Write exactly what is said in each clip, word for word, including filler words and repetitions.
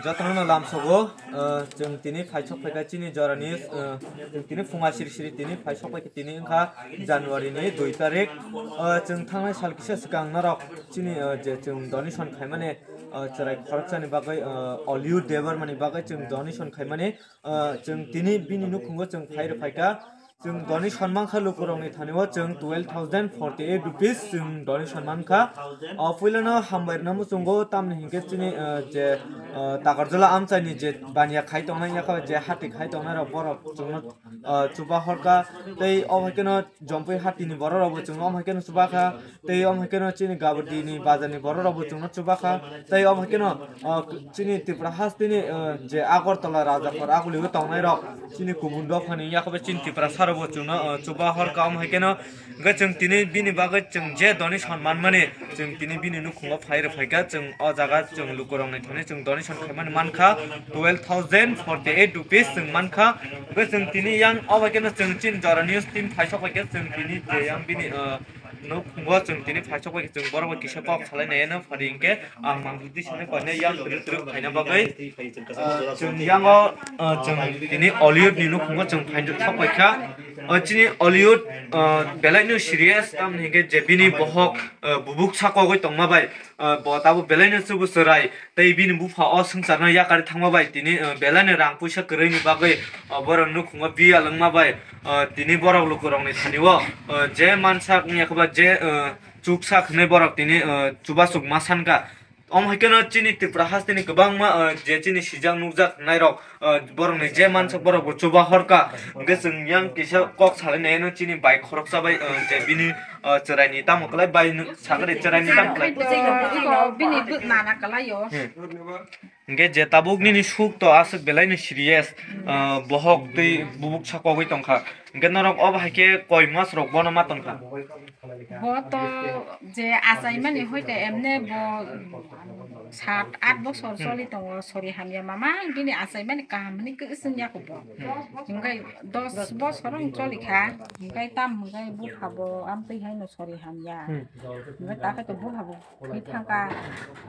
Jotono lamsogo, ah, chwng tini phaisok phaikha chini jorani, ah, chwng tini phunga siri siri tini phaisok phaikha tini wngkha January ni dui tarik. Ah, chwng thangnai sal kisa swkang norok chini, ah, je chwng donation khaimani, ah, chwrai khoroksani bagwi, ah, Oliu Debbarmani bagwi chwng donation khaimani, ah, chwng tini bini nukhungo chwng phai rw phaikha. Chwng donation mankha lukurokni thani-o chwng twelve thousand forty eight rupees chwng donation mankha. O puilano hambai rwna muchungo, tamni hinkhe chini, ah, je, ah, Takarjala amchaini je baniya khai tongnai yakha je hati khai tongnai rok borok chwngno, ah, chuba horkha. Tei omo haikhe no Jompui hatini borok rokbo chwngno omo haikhe no chuba kha. Tei omo haikhe no chini Gabardini bazarni borok rokbo chwngno chuba kha. Tei omo haikhe no, ah, chini Tripura hasteni, ah, je Agartala Rajakhor aguli o tongnai rok chini kubun dophani yakhabai chini Tripura sarokbo chwngno, ah, chuba horkha. Omo haikhe no hwnkhe chwng tini bini bagwi chwng je donation manmani chwng tini bini nukhungo phai rw phaikha. Chwng o jaga chwng lukurokni thani chwng donation khaimani mankha twelve thousand forty eight rupees chwng mankha. Hwnkhe chwng tini yang obo haikhe no chwng chini jora news team phaisok bai khe chwng tini je yang bini, ah, nukhungo chwng tini phaisok bai khe chwng borok bai kisa kok salai nai no phari hinkhe ang mang bwtwi sani koinai yang twrwk twrwk phaina bagwi, ah, chwng yango, ah, chwng tini Oliu ni nukhungo chwng phaina sok paikha. Ah, chini Oliu, ah, belai no serious, tamni hinkhe je bini bohok, ah, bubuk sakogwi tongma bai, ah, bo tabuk belai no chubu chwrai. Tei bini bupha o swngcharno yakarwi thangma bai tini, ah, belai no rang puisa kwrwini bagwi, ah, borok nukhungo biya lwngma bai, ah, tini borok lukurokni thani-o, ah, je mansak wngya khe ba je, ah, chuksak hwnwi borok tini, ah, chubasuk ma sankha. Omo hai kheno chini Tripura hasteni kwbangma, ah, je chini sijak nukjak nairok, ah, borokni je mansak borokbo chuba horkha. Hwnkhe chwng yang kisa kok salai naino chini bai khoroksa bai, ah, je bini, ah, chwraini tamo kwlai bai nw-, sakari chwraini tamo kwlai. Iko bini bwk nana kwlaio. Hmm. Hwnkhe je tabuk nini suk to aswk belai no serious, ah, bohok tei bubuk sakogwi tongkha. Hwnkhe norok obo hai khe koi mas rok bono ma tongkha? Bo to je achaimani hoite emne bo sat at bosor choli tongo, sori hamya mama bini achaimani kaham hwnwi kwswng yako bo. Hwnkhe dos bosor wng choli kha, hwnkhe tam hwnkhe bupha bo amtwi haino sori hamya. Hmm. Hwnkhe ta khe to bupha bo thwi thangkha.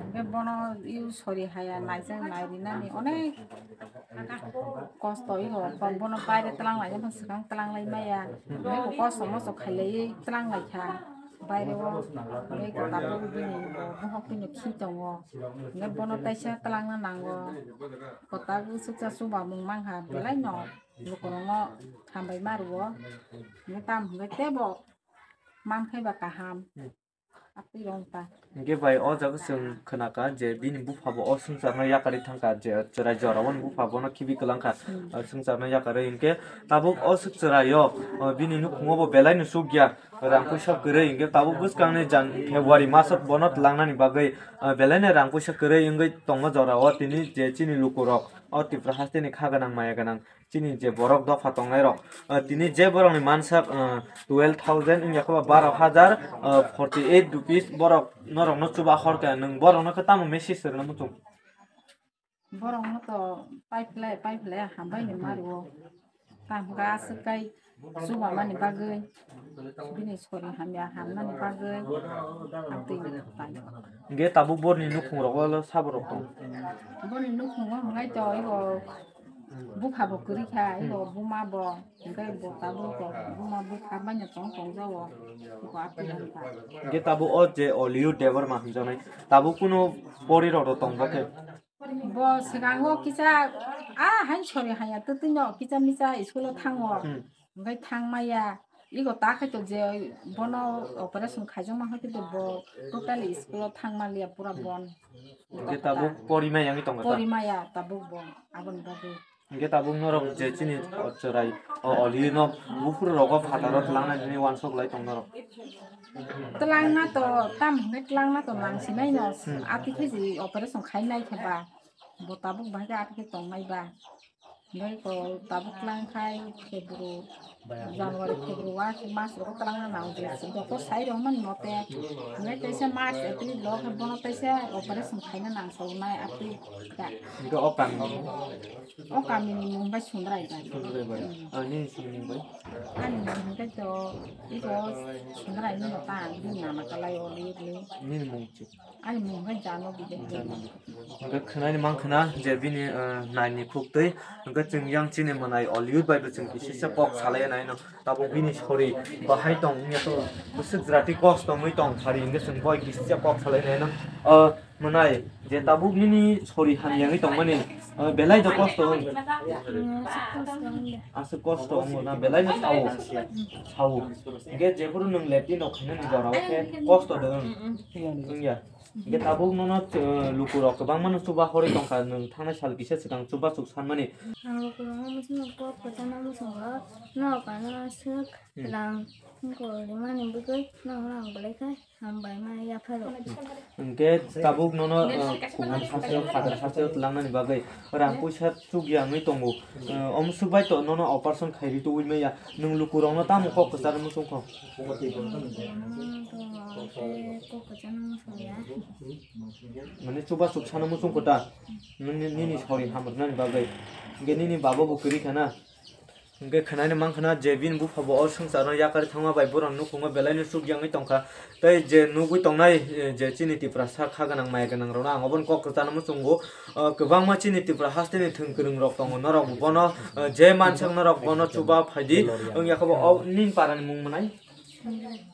Hwnkhe bono use sori haya naijak nai rinani onek kosto ego, bono baire twlang laina phan swkang twlang lai maya. Eko kosto mosto khailaiwi twlang lai kha baire o. Hwnkhe eko tabuk bini bo bohok bini khi tongo. Hwnkhe bono taisa twlangna nango. Kota bwswksa chubamung mankha belai no lukurokno hambai ma rwo. Hwnkhe tamo hwnkhe teibo mankhai ba kaham. Atwi rong ta. Hwnkhe bai o jaga chwng khwnakha je bini buphabo o swngcharno yakarwi thangkha, je chwrai jorao ni bupha bono khibi kwlangkha. Hmm. O swngcharno yakarwi hwnkhe tabuk o swk chwraio, o bini nukhungo bo belai no chukya, rang puisa kwrwi, hwnkhe tabuk bwskangni jan February maso bono twlangnani bagwi, o belai no rang puisa kwrwi wngwi tongma jorao tini je chini lukurok o Tripura hasteni kha gwnang maya gwnang chini je borok dopha tongnai rok, ah, tini je borokni mansak, ah, twelve thousand wngya khe ba baro hajar, ah, forty eight rupees borok norokno chuba horkha, nwng borokno khe tamo message rwna muchung? Borokno to paiphlai paiphlai hambai ni mario. Tamo khe aswk kai chubamani bagwi, bini sori hamya hamnani bagwi amtwi ni thai. Hwnkhe tabuk borni nukhung rogo saborok tong? Borni nukhungo hwnkhai to ibo bupha bo kwrwi kha, ibo buma bo, hwnkhe bo tabuk bo buma bupha manya tong tong jao, ibo atwi rang kha. Hwnkhe tabuk o je Oliu Debbarma hwnjaknai, tabuk kunu pori rok tong ba khe? Bo swkango kisa, a, hain sori hanya twtwino kisa misa school o thango. Hmm. Hwnkhe thang maya, ego ta khaito je bono operation khaijakma hai khe bo totally school o thang manliya pura bon. Hwnkhe tabuk pori maya wngwi tongkha ta? Pori maya tabuk bo, aboni bagwi. Hwnkhe tabuk norok je chini o chwrai o Oli no buphuru rogo phataro twlangnani hwnwi uansuk lai tong norok? Twlangna to, tamo hwnkhe twlangna to nang sinai no, hmm, ati khe je operation khai nai khe ba, bo tabuk bahai khe ati khe tong nai ba. Hwnkhe ko tabuk twlang khai khe buru January, February mas rogo twlangna nang je joto sai rok mani mote. Hwnwi teisa March, April rok bono teisa operation khaina nang sawnai April da. Hwnkhe o kami ni? O kami ni mung bai Sundrai bai. Sundrai bai. Ah, nini sini mung bai? Ani mung hwnkhe to iko Sundrai ni ta, bini nama kalai o ni. Nini mung chi? Ani mung hai Jano Bidya. Hwnkhe khwnani mankha na je bini, eh, naini khuktwi, hwnkhe chwng yang chini mwnai Oliud bai bo chwng kisisa kok salai naino. Tabuk bini sori bahai tong wngya to bwswk jwrati kosto wngwi tong phari hwnkhe chwng boi kisisa kok salai naino. O mwnai je tabuk nini sori hamya wngwi tongmani, eh, belai do kosto wng. Aswk kosto wngo na belai no sao. Sao. Hwnkhe jephuru nwng lepti no khainani jora o khe kosto de wng. Wngya. Hwnkhe tabuk nono, eh, lukurok kwbangma no chuba horwi tongkha, nwng thangnai sal kisa swkang chubachu sanmani. Ang lukurokno muchungno kok kwchangno muchungo, norok ano aswk Hmm. rang wngkha rimani bagwi norokno ang belai khe hambai ma yapharo. Hwnkhe tabuk nono, eh, kubun hasteo, phatar hasteo twlangnani bagwi rang puisa chukya wngwi tongo. Eh, omo swk bai to nono operation khairwi tubui maya. Nwng lukurokno tamo kok kwcharo muchungkho? Mane chubachu sano muchungkho ta? Nini, nini sori hamrwnani bagwi. Hwnkhe nini baba bo kwrwi khana. Hwnkhe khwnani mankha na je bini bupha bo o swngcharno yakarwi thangma bai borokni nukhungo belaino chukya wngwi tongkha. Tei je nugwi tongnai, eh, je chini Tiprasa kha gwnang maya gwnang rokno ang obono kok kwchano muchungo. O kwbangma chini Tipra hasteni thwng kwrwng rok tongo, norok bono, eh, je mansak norok bono chuba phaidi. Wngya khe bo o nini parani mung mwnai?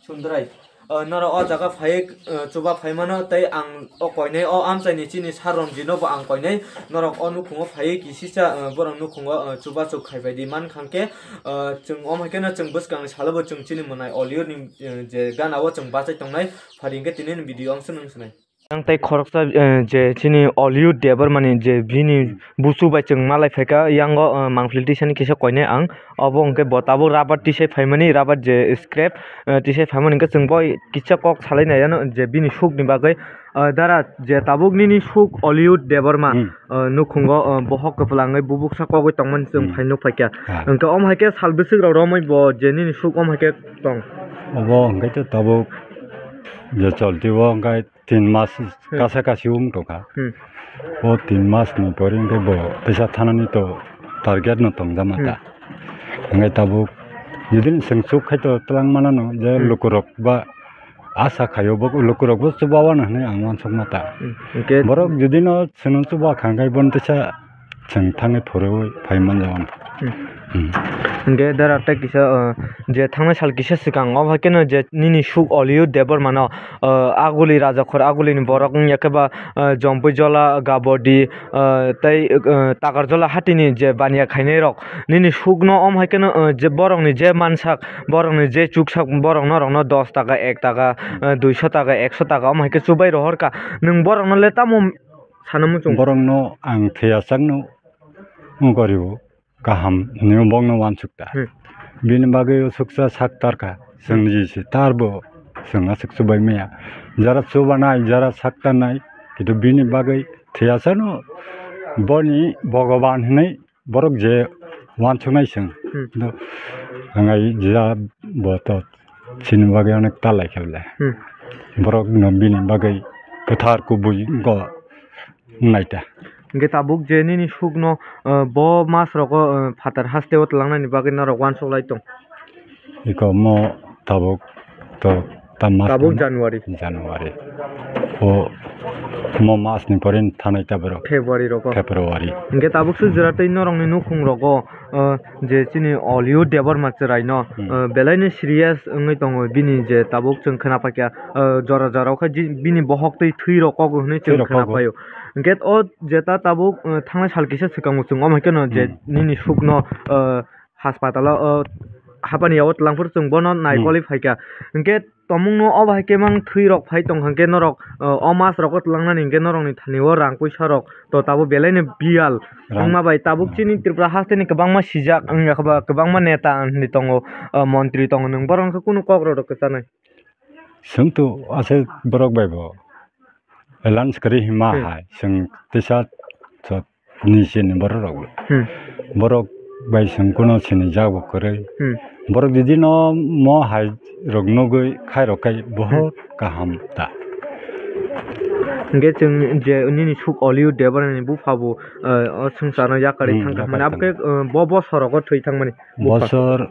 Sundrai. O norok o jaga phaiwi, eh, chuba phaimano tei ang o koinai o amchaini chini sir Ronjino bo ang koinai norok o nukhungo phaiwi kisisa, eh, borok nukhungo, eh, chubachu khaibaidi mankha khe, eh, chwng omo hai kheno chwng bwskangni salo bo chwng chini mwnai Oliudni, eh, je gana o chwng bachai tongnai. Phari hwnkhe tini video ang swnwi swnai. Ang tei khoroksa, eh, je chini Oliud Debbarmani je bini busu bai chwng malai phaikha, yango, eh, mangpili tisani kisa koinai ang. Obo hwnkhe bo tabuk rubber tisai phaimani, rubber je scrap, eh, tisai phaimani hwnkhe chwng bo kisa kok salai nai ano je bini sukni bagwi, eh, dara je tabuk nini suk Oliud Debbarma, Hmm. eh, nukhungo, eh, bohok kwplangwi bubuksa kogwi tongmani chwng Hmm. phai nukphaikha. Ah. Hwnkhe omo hai khe sal bwswk rok romwi bo je nini suk omo hai khe tong. Obo hwnkhe to tabuk je cholti o hwnkhe tin mas Hmm. kasa kasi wng tongkha. Hmm. O tin mas ni pore hwnkhe bo teisa thanani to target no tongjama ta. Hmm. Hwnkhe tabuk jidin chwng chuk khai to twlang manano je Hmm. lukurok ba asa khaio bo lukurok bo chuba wano hinwi ang uansukma ta. Hmm. Hwnkhe Borok jidino chwngno chuba kha hwnkhe bono teisa chwng thangwi phurwi phai manjak. Hmm. Hmm. Hwnkhe dara tei kisa, uh, je thangnai sal kisa swkang, o hai kheno je nini suk Oliud Debbarmano, uh, aguli rajakhor agulini borok wngya khe ba, uh, Jompui Jola, Gabodi, uh, tei, uh, Takarjola hatini je baniya khainai rok, nini sukno om hai kheno, uh, je borokni je mansak, borokni je chuksak, borok norokno dos taka, ek taka, uh, duiso taka, ekso taka, om hai khe chubai rohorkha. Nwng borokno le tamo sana muchung? Borokno ang thwiya sakno wngkha rio. Kaham hinwi bokno uansuk ta. Hmm. Bini bagwi usuksa sak tarkha, chwng Hmm. ji se tarbo chwng aswk chubai maya. Jara chubanai, jara sak tarnai, kintu bini bagwi thwiyasano boni Bhogoban hinwi borok je uansuknai chwng. Hmm. Kintu hangai jia bo to chini bagwi onek ta lai khe bole. Hmm. Borok no bini bagwi kwthar kubui go wngnaita. Hwnkhe tabuk je nini sukno, uh, bo mas rogo, uh, phatar hasteo twlangnani bagwi norok uansuk lai tong? Iko mo tabuk to ta mas Tabuk wngkha? January. January. O mo mas ni pore thanai ta borok. February rogo. February. Hwnkhe tabuk suk jora tei norokni nukhung rogo, uh, je chini Oliud Debbarma chwraino, Hmm. uh, belaino serious wngwi tongo bini je tabuk chwng khna paikha, uh, jora jora khe ji-, bini bohok tei thwi rok kogo hinwi chwng Thwi rok khna kogo. paio. Hwnkhe o je ta tabuk, uh, thangnai sal kisa swkango chwng omo hai kheno je Hmm. nini sukno, uh, haspatalo, uh, hapani yago twlangphuru chwng bono nai Hmm. kolwi phaikha. Hwnkhe tomungno obo hai khe mang thwi rok phai tongkha hwnkhe norok, uh, o mas rogo twlangnani hwnkhe norokni thani o rang puisa rok to tabuk belaino biyal Rang- wngma bai tabuk Hmm. chini Tripura hasteni kwbangma sijak wngya khe ba kwbangma neta hinwi tongo, uh, montri tongo, nwng borok wngkha kunu kok rok kwchanwi? Chwng to aswk borok bai bo alliance kwrwi hima Hmm. hai chwng tisa chot ni sini borok rok bo. Hmm. Borok Bai sengkunu sinijak bo kwrwi. Hmm. Borok didi no mo hai rok nugwi khai rok kai bohot kaham ta. Hingke chwng je nini suk Oliu Debbarma ni bupha bo, eh, o swngchar no yakarwi Hmm, thangkha. Mane yakarwi abokhe, eh, bo bosor rogo thwi thangmani bupha. Bosor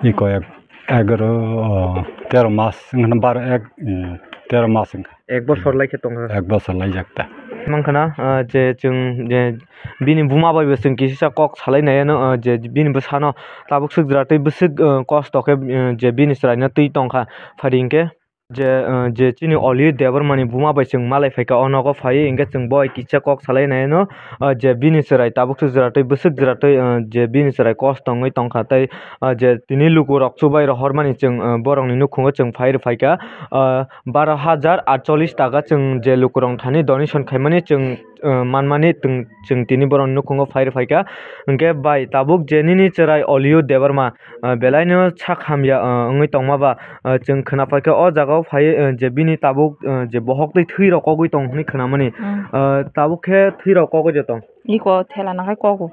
iko ek, egaro, oh, tero mas wngkha na baro ek, eh, tero mas wngkha. Ek bosor lai khe tongkha. Ek bosor lai jak ta. Mankha na, ah, je chwng je bini buma bai bo chwng kisa kok salai nai ano, ah, je bini bwsano tabuk swk jwra tei bwswk, ah, kosto khe, ah, je bini chwraino twi tongkha. Phari hinkhe je, ah, je chini Oliu Debbarma ni buma bai chwng malai phaikha o nogo phaiwi hinkhe chwng bo bai kisa kok salai nai ano, ah, je bini chwrai tabuk swk jwra tei bwswk jwra tei, ah, je bini chwrai kosto wngwi tongkha tei, ah, je tini lukurok chubai rohormani chwng, ah, borokni nukhungo chwng phai rw phaikha, ah, baro hajar atchollish taka chwng je lukurok thani donation khaimani chwng, ah, manmani chwng, chwng tini borokni nukhungo phai rw phaikha. Hinkhe bai tabuk je nini chwrai Oliu Debbarma, ah, belaino sak hamya, ah, wngwi tongma ba, ah, chwng khna phaikha o jagao phaiwi, ah, je bini tabuk, ah, je bohok twi thwi rok kogwi tong hwnwi khnamani. Hmm. Ah, tabuk khe thwi rok kogwi de tong. Iko thela nangkhai kogo.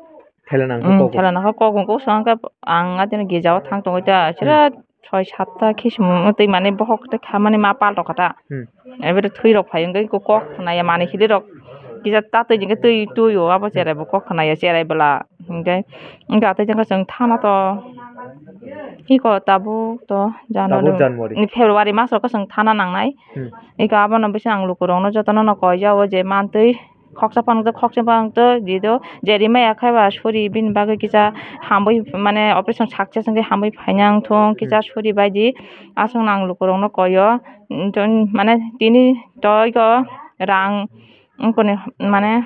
Thela nangkhe Hmm, kogo. Thela nangkhe kogo, kosong khe ang atino gija o thang tongwi ta, Hmm. Sira soi satta khichim twi mani bohok tei khamani ma pal rok kha ta. Hmm. Ebere thwi rok phai wngkhe kok khna ya mani hili rok kisa ta twi jingkhe twi twi o abo Hmm. cherai bo kok khna ya cherai bwla hinkhe wngkha tei jengkha chwng thana to iko tabuk to January Tabuk January. Ni February mas rok khe chwng thana nangnai. Hmm. Iko abono bisa ang lukurokno jotono no koi jao je mantwi khoksa phano khoksa phano di do je rimaya khai ba suri bini bagwi kisa hamwi mane operation success wngwi hamwi phaina wngthong kisa Hmm. Suri bai di aswk nang lukurokno koyo. Mane tini to iko rang wngkoni mane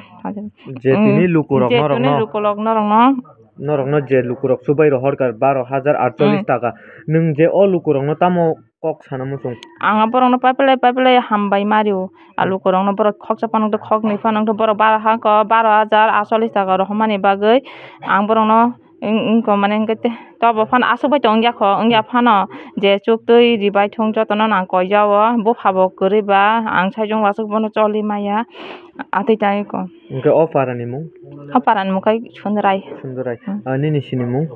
Je Mm, tini lukurok je norokno tini lukurok norokno norokno je lukurok chubai rohorkha baro hajar atchollish Mm. Taka. Nwng je o lukurokno tamo kok sana muchung? Ang borokno paipalai paipalai hambai mario. A lukurokno borok khoksa phano wngtong khoknwi phano wngtong borok baro hangko baro hajar atchollish taka rohormani bagwi ang borokno wng-, wngkha mane wngkha tei tobo phano aswk bai tong wngya kho wngya phano je chuktwi ribai thung jotono nang koi jao bupha bo kwrwi ba ang saichung aswk bono choli maya atwi tai ko. Hingke o para ni mung? O para ni mung khe Sundarai. Sundarai. Hmm. Ah, nini sini mung?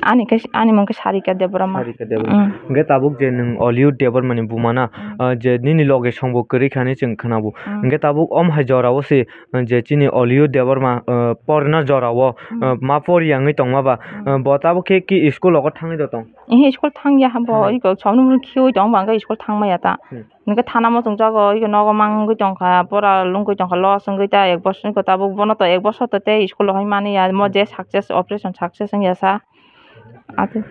Ani khe, ani mung khe Sarika Debbarma. Sarika Debbarma. Hmm. Hingke tabuk je nwng Oliu Debbarma ni buma na, Hmm. Ah, je nini loge songbo kwrwi kha hinwi chwng khwnabo. Hmm. Hingke tabuk om hai jora o se, ah, je chini Oliu Debbarma, ah, porna jora o, Hmm. Ah, ma por yangwi tongma ba, Hmm. Ah, bo tabuk khe ki school rogo thangwi do tong? Ehe, school thangya ha bo, Hmm. Iko chomno mung khiwi tong bangkhe school thangmaya ta. Hmm. Hingke thana muchungjago, iko nogo mangwi tongkha, pora lungwi tongkha, loss wngwi ta ek bosor, iko tabuk bono to ek bosor to tei school o hai mani ya, mo je success, operation success wngya sa. Ate.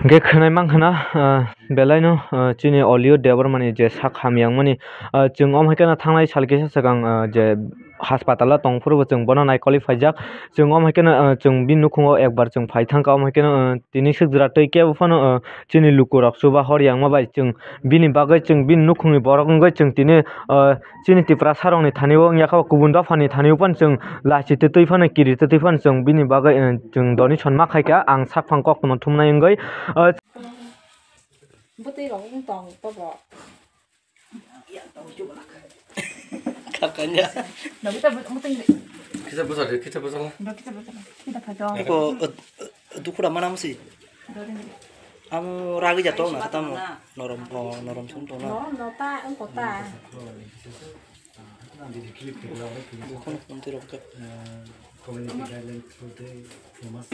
Hingke khwnai mankha na, ah, belaino, ah, chini Oliu Debbarma ni je sak hamya wngmani, ah, chwng omo hai kheno thangnai sal kisa swkang, ah, je haspatalo tong phuru bo chwng bono naikolwi phaijak. Chwng omo hai kheno, ah, chwng bini nukhungo ekbar chwng phai thangkha, omo hai kheno, ah, tini swk jwra twi kebo phano, ah, chini lukurok chuba hor yangma bai chwng bini bagwi chwng bini nukhungni borok wngwi chwng tini, ah, chini Tiprasa rokni thani o wngya kha, kubun dophani thani o phano chwng lachi twtwi phano kiri twtwi phano chwng bini bagwi, ah, chwng donation ma khaikha ang sakphang koktwma thumnai wngwi, ah, Bwtwi rok wng tong tobo. Kakanya. Kita bwsa de, kita bwsa. Kita bwsa. Kita bwsa. Kita bwsa. Ko, eh, eh, dukura mana masi? Amo ragi jato na kata mo. Norom, oh, norom sum to na. Norom no ta, ang kota. Bukan nanti rok. Community guideline through the famous.